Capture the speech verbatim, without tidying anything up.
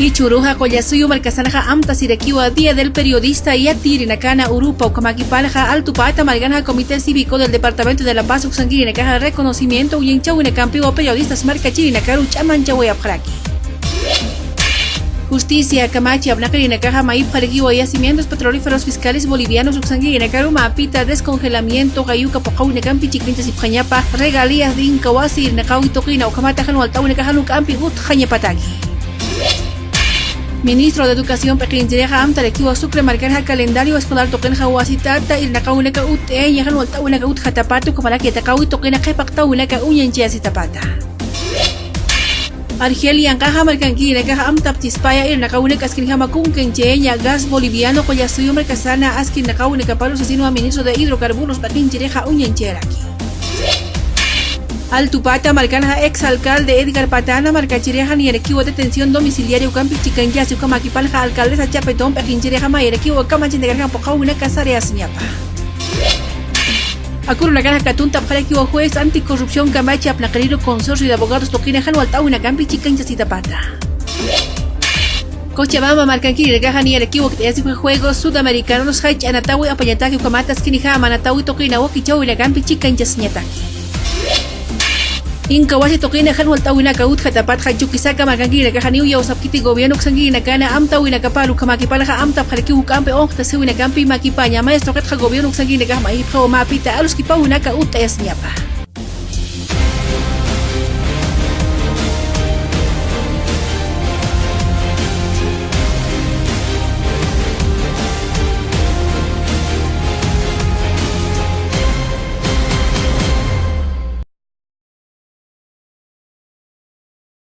Jichhüruxa Qullasuyu markasanxa amtasirakiwa Día del Periodista yatiyirinakäna urupa, ukhamäkipalxa Altupata markanxa Comité Cívico del Departamento de La Paz uksankirinakaxa reconocimiento uñanchawinakampiwa periodistas markachirinakaru ch'amanchawayapxaraki. Justicia kamachi apnaqirinakaxa mayipxarakiwa Yacimientos Petrolíferos Fiscales Bolivianos uksankirinakaru mäpita descongelamiento qayuka phuqhawinakampi chikanchasipxañapa regalías de Inca Wasi irnaqawi tuqina ukhamata jan walt'awinakaxa jan juk'ampi utjañapataki. Ministro de Educación p'iqinchirixa amtarakiwa Sucre markanxa calendario escolar tuqinxa wasitata irnaqawinaka utt'ayaña jan walt'awinaka utjatapata ukhamaraki yatiqawi tuqina qhipaqtawinaka uñanchayasitapata. Argelia anqaxa markankirinakaxa amtapchispaya irnaqawinaka askinjama kunkanchayaña gas boliviano Qullasuyu markasana askinaqawinakaparu sasinwa ministro de hidrocarburos p'iqinchirixa uñanchayaraki. Altupata markanxa ex alcalde Edgar Patana markachirixa niyarakiwa detención domiciliaria ukampi chikanchasi ukhamäkipalxa alcaldesa Chapetón p'iqinchirixa mayarakiwa kamachinakarjan phuqhawinaka sariyasiñapa. Akürunakanxa katuntapxarakiwa juez anticorrupción kamachi apnaqiriru consorcio de abogados tuqina jan walt'awinakampi chikanchasitapata. Cochabamba markankirinakaxa niyarakiwa ukt'ayasipxi Juegos Sudamericanos jach'a anatawi apañataki ukhamata askinijama anatawi tuqina wakichawinakampi chikanchasiñataki. Inca Wasi tuqina jan walt'awinaka utjatapatxa Chuquisaca markankirinakaxa niya usapkiti gobierno uksankirinakana amtawinakapar ukhamäkipalxa amtapxarakiw juk'ampi unqtasiwinakampi makipaña maestro qitxa gobierno uksankirinakaxa mayipxawa mäpita aruskipawinaka utt'ayasiñapa.